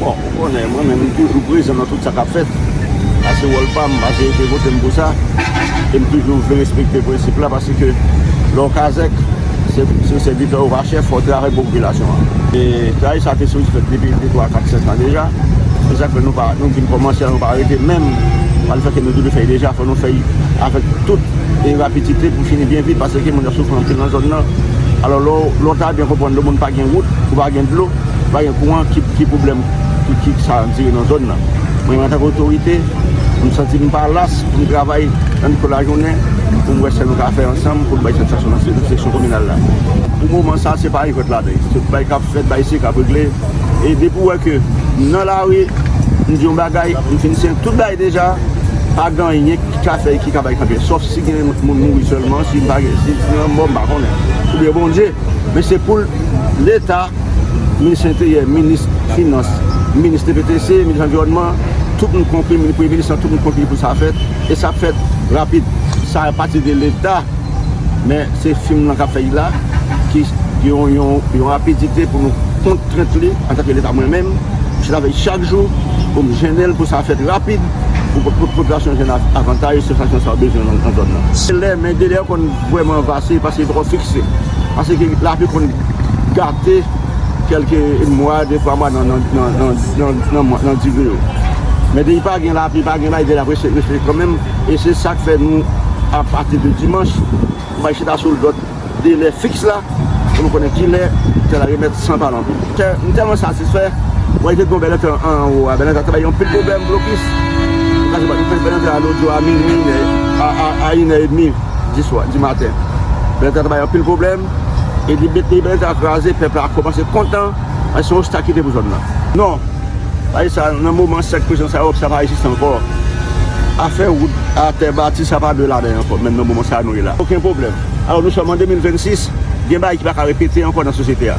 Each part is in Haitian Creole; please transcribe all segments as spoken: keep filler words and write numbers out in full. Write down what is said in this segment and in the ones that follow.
Bon, ou konnen, mwen menm, m toujou prezan nan tout sa k ap fèt. Sa se wòl pa m, paske yo te vote m pou sa. E m toujou vle respekte prensip la, paske lè w kazèk, se, se sèvitè ou pa chèf, fò w travay pou popilasyon an. E travay sa te soti fèt depi de, twa, kat, senk an deja. Se sa k fè nou pa, nou vin kòmanse, nou pa rete menm. Malfè ke nou te dwe fè deja, fò nou fè avèk tout e rapidite pou fini byen vit, paske moun yo soufri anpil nan zòn nan. Alò, lè w, lè w ta byen konprann, lè moun pa gen wout, ou pa gen dlo, pa gen kouran, ki, ki pwoblèm ki, ki sa andire nan zòn nan. Mwen, antanke otorite, m santi m pa las pou m travay nan tout lajounen pou m wè sa nou ka fè ansanm pou n bay satisfaksyon nan se-, nan seksyon kominal la. Pou moman sa, se pa yon jwèt ladan. Se tout bagay k ap fèt, bagay se k ap regle. E depi w wè ke m nan lari, m di yon bagay, m fin siyen tout bagay deja, pa gen anyen ki ka fè, ki ka bay kanpe. Sòf si gen moun mouri sèlman, si m pa gen, si, si gen mò, m pa konnen. Oubyen Bondye. Men se pou Leta, minis enteryè, minis finans, minis T P T C, minis anviwònman, tout moun konpri, minis premye minis lan, tout moun konpri pou sa fèt, e sa ap fèt rapid. Sa a pati de Leta, men se fim nan k ap fèt la, ki yon, yon, yon rapidite pou nou kontrent li antanke Leta. Mwen menm, m chita avè l chak jou pou m jennen l pou sa fèt rapid, pou, pou, pou popilasyon jwenn av-, avantaj, satisfaksyon sa yo bezwen nan, nan zòn nan. Lè, men delè yo konn vrèman vase, paske yo poko fikse. Paske lapli konn gate kèlke mwa, de twa mwa nan, nan dire yo. Men depi pa gen lapli, pa gen bagay, delè ap rete, rete kanmenm. E se sa k fè nou, apati de dimanch, nou pral chita sou lòt delè fiks la, pou nou konnen kilè tè la remèt san pa lanmou. Tè, m tèlman satisfè, mwen te gon bèl entè anwo a, bèl entè te bay anpil pwoblèm, blokis. Nou ka se pa, nou fè bèl entè a lodyo a minwi, a, a, a inè edmi di swa, di maten. Bèl entè te bay anpil pwoblèm, e li met bèl entè a kraze, pèp la kòmanse kontan, se yon obstak ki te pou zòn nan. Non, Bay sa, nan moman sèk prezan sa yo, sa pa egziste ankò. Afè wout, atè bati, sa pa dwe ladan ankò, menm nan moman sa nou ye la. Okenn pwoblèm. Alò, nou sòm an de mil vennsis, gen bagay ki pa ka repete ankò nan sosyete a.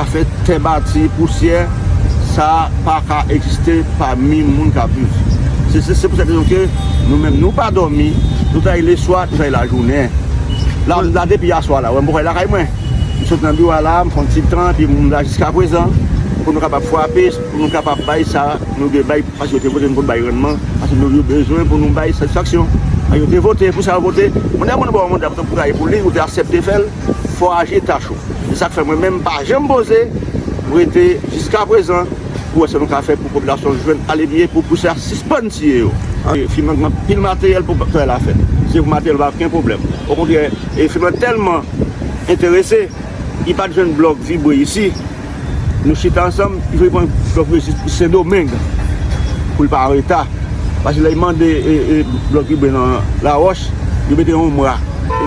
Afè tè bati, pousyè, sa pa ka egziste pami moun k ap viv. Se, se, se pou sèt rezon ke nou menm, nou pa dòmi, nou travay leswa, nou travay lajounen. La, la depi yèswa la, wè, m poko al lakay mwen. M sot nan biwo a la, m fè yon ti tan, epi m la jiskaprezan, pou nou kapab frape, pou nou kapab bay sa nou dwe bay, paske yo te vote nou pou n bay rannman, paske nou, yo bezwen pou nou bay satisfaksyon. Yo te vote, pou sa yo vote, moun nan moun ba w manda pou travay pou li, ou te aksepte fè l, fò w aji tach ou. Se sa k fè mwen menm, m pa janm poze, m rete jiskaprezan, pou wè sa nou ka fè pou popilasyon jwenn ale byen, pou pousye a sispann tiye yo. E fim nan gen anpil materyèl pou travay la fèt. Si se pou materyèl, pa gen pwoblèm. Okontrè, e fim nan tèlman enterese, li pa t jwenn blòk vibre isi. Nou chita ansanm, li vle pran blòk vibre isi pou Sendomeng, pou l pa an reta. Paske lè l mande, e, e, blòk vibre nan Lawòch, yo mete yon mwa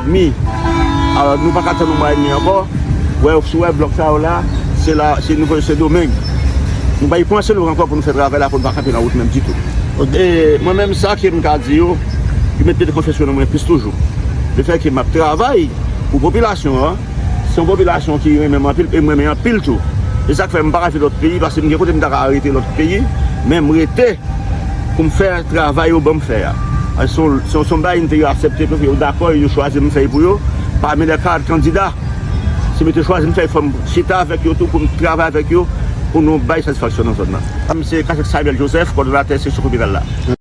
edmi. Alò, nou pa ka tann yon mwa edmi ankò. Wè, si w wè blòk sa yo la, se la, se nivo Sendomeng. Nou bay pran Sendomeng ankò pou nou fè travay la, pou nou pa kanpe nan wout menm ditou. E mwen menm, sa ke m ka di yo, yo mèt mete konfyans yo nan mwen plis toujou. Lefètke m ap travay pou popilasyon an, se yon popilasyon ki renmen m anpil, e m renmen anpil tou. E sa k fè m pa ka fè lòt peyi, paske m gen kote m ta ka rete lòt peyi, men m rete pou m fè travay yo ban m fè a. Se yon, se yon, se yon bagay m te yo aksepte, paske yo dakò, yo chwazi m fè l pou yo, pami lè kat kandida. Se m te chwazi m fè l, fò m chita avèk yo tou, pou m travay avèk yo, pou nou bay satisfaksyon nan zòn nan. M se Kachèt Samuel Joseph, kòdonatè seksyon kominal la.